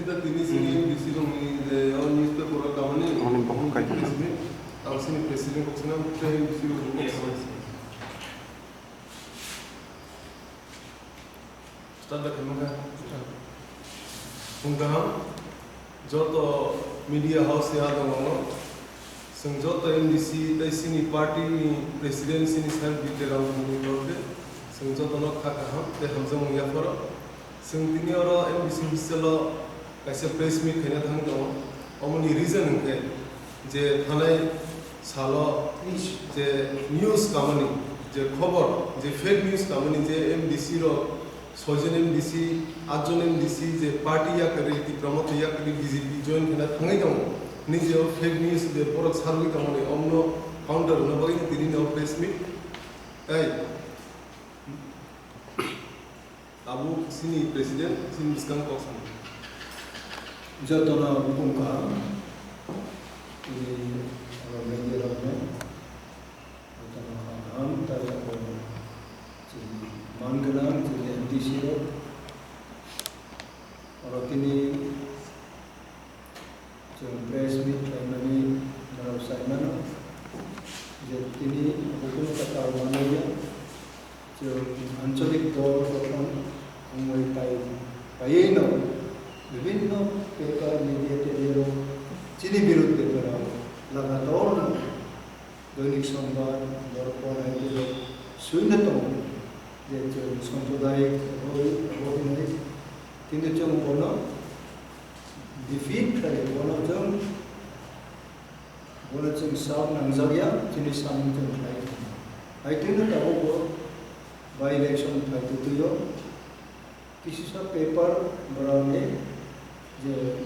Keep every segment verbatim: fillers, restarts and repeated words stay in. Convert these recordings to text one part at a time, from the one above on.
Tini sini M D C rokni je o newspaper o kamani Ani bokhok kaitor. Ang sini president kok sana, tei M D C rok kok sana. Start da khaima kha. Phung kaham, joto media house ni adongo, chwng joto M D C tei sini party ni president sini sir B K Ramani ni torkhe, chwng jotono kha kaham tei hamjakmung yapharo. Chwng tini oro M D C hostel o kaisa press meet khaina thang tongo. Omoni reason hwnkhe je thanai salo je news kamani, je khobor, je fake news kamani je M D C rok soijon M D C, atjon M D C je party yakarwi, Tipra Motha yakarwi B J P join khaina thangwi tongo. Nini je o fake news je borok sarwi tongmani, omno counter rwna bagwi tini no press meet. Tei Abo sini president, sini bwskang kok sani. Jotono bukung kaham, tini oro media rokno, jotono kaham, tei abo chini man gwnang, chini M D C rok, oro tini Chwng press meet khlaimani norok sai mano je tini abo kunu kwtal manliya. Chwng anchalik dol kothom wngwi pai, paiwi no bibhinno paper, media tei rok chini birudde berao lagator no Doinik Sombad, borok pornai tei swina tongo je chwng sampradayik abo, abo hinwi tini chwng bono defeat khlai, bono chwng, bono chwng sak nangjak ya, chini samung chwng khlai. Hai twino tabuk bo by election phai twtwi o. Kisisa paper borokni je, eh,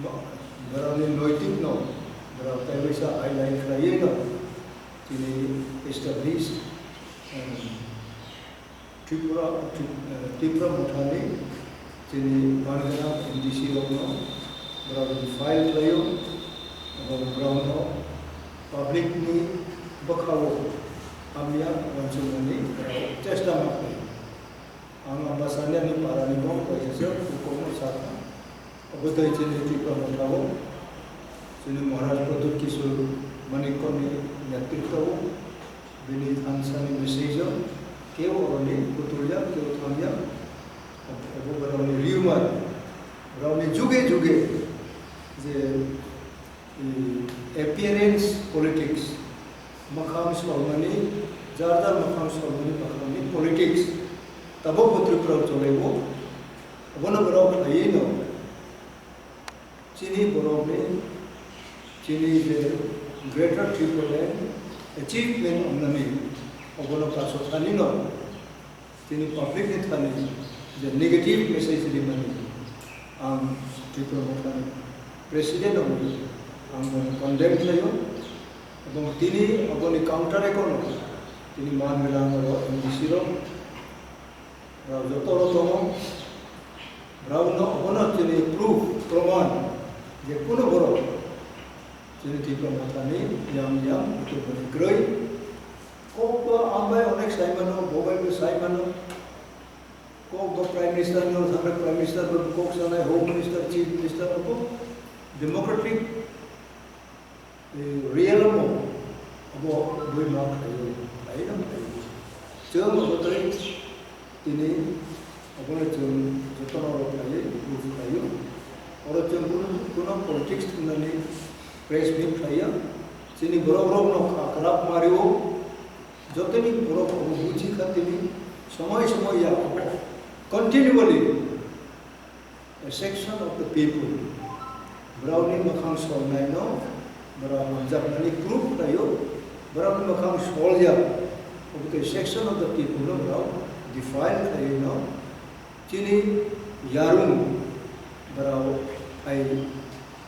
bo-, borokni noitik no borok tei waisa highlight khlaiwi no tini establish, eh, Tripura, Tri-, eh, Tipra Mothani chini manjana M D C rokno borokni file khlaio, abo borokno public ni bwkhao hamya uansukmani borok chesta ma khlaio. Ang Ambasani ani parani bo kaisa se hukumu sakha. Obo tei chini Tipra Mothao, chini Maharaj Pradyut Kishore Manikyani netritwo, bini thansani message o, keu oroni kutulya, keu thamya, obo borokni rumor, borokni juge juge je Appearance politics, mwkhang solmani, jar jar mwkhang solmani, mwkhangni politics, tabuk bo Tripura o cholaio. Abono borok khlaiwi no chini borokni, chini je Greater Tipraland achievement wngnani, obono kaso thani no. Tini public ni thani je negative message rimani, ang Tripura Mothani president wngwi ang bono condemn khlaio, ebong tini aboni counter ekono tini man gwnang oro M D C rok, rok joto oro tongo, rokno abono tini proof, proman je kuno borok chini Tripura Mothani yang yang butuh boni kwrwi. Kok bo ang bai onek sai mano, bo bai bo sai mano. Kok bo Prime Minister ni thangkhe Prime Minister bo kok sanai, Home Minister, Chief Minister bo democratic, eh, realm o abo boi ma khaio, khaina khaio. Chwng bo tei Tini abono chwng jotono rok khlaiwi proof khlaio. Oro chwng kuno, kuno politics thumnani press meet khlaiya. Chini borok rokno kha kwrak mario. Jotoni borok obo buji kha tini somoi somoi ya continually. A section of the people, borokni mwkhang solnaino borok hamjakmani proof khlaio, borokni mwkhang soljak, obotwi section of the people no borok defile khlaino, chini yarung borok hai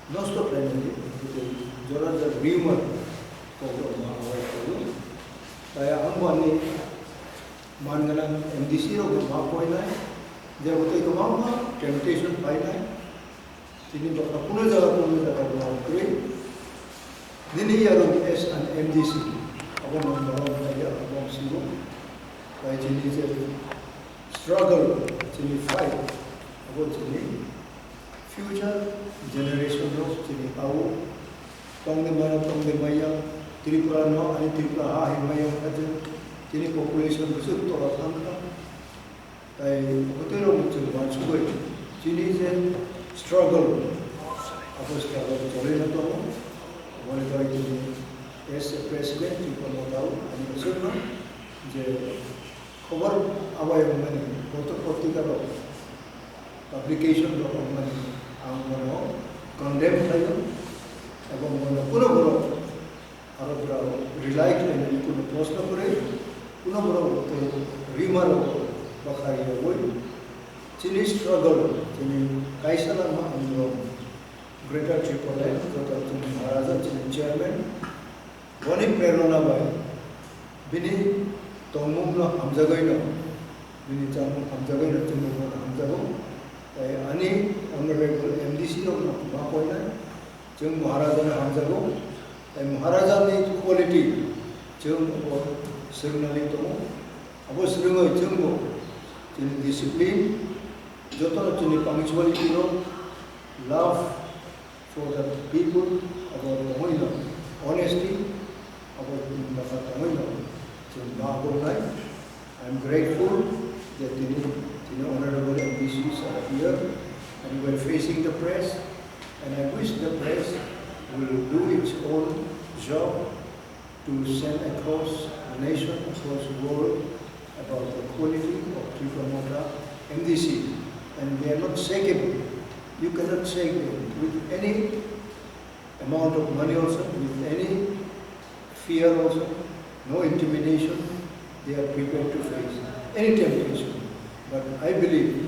nosto khlainani, obotwi jora jora rumor kokrokma awai khlaio. Tai ang bo ani man gwnang M D C rok bo ma poinai, je bwtwi kwbangma temptation painai. Tini bwkha kuno jaga, kuno jaga bo kwrwi. Nini yarung as an M D C, abo no norok khlaiya, abo ang singo. Bai chini je struggle, chini fight, Bo chini future generation rok chini tao tongde mano, tongde maya, Tripura no, ani Tripura ha hai maya wngkha je chini population bwswk tola thangkha. Tai bwtwi rok chwng uansugwi chini je struggle, abo struggle choli no tongo. Aboni bagwi chini as a president, Tripura Motha o ani bwswkno je khobor abai wngmani, kotor potrika rok, publication rok wngmani ang bono condemn khlaio, ebong bono kuno borok aro borok rely khlainani kuno proshno kwrwi, kuno borok bo tei rima rok bo bakha riyogwi chini struggle, chini kaisa langma andolon Greater Tripura Land, joto chini Maharaja, chini chairman, boni prerona bai bini tongmungno hamjagwino, bini chamung hamjagwino chwngno bono hamjago. Tai ani honorable M D C rokno ma koinai, chwng Maharajano hamjago. Tai Maharajani quality chwng bo swrwngnani tongo. Abo swrwngwi chwngbo chini discipline, jotono chini punctuality rok, love for the people, abo tongwino, honesty, abo bwkha tongwino chwng ma bornai. I am grateful that tini, tini honorable M D Cs are here and we are facing the press, and I wish the press will do its own job to send across the nation, across the world about the quality of Tripura Motha M D C. And they are not shakeable. You cannot shake them with any amount of money also, with any fear also, no intimidation. They are prepared to face any temptation. But I believe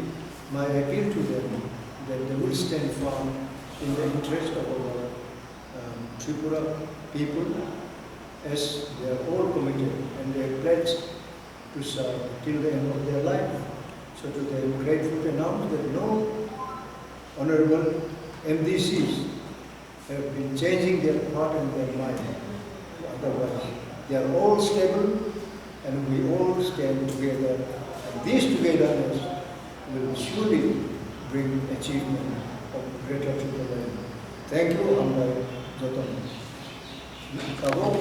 my appeal to them that they will stand firm in the interest of our um, Tripura people, as they are all committed and they pledge to serve till the end of their life. So today I am grateful to announce that no honorable M D Cs have been changing their thought and their mind. Otherwise, they are all stable and we all stand together. And this togetherness will surely bring achievement of greater Tripura. Thank you, hambai jotono. Tabuk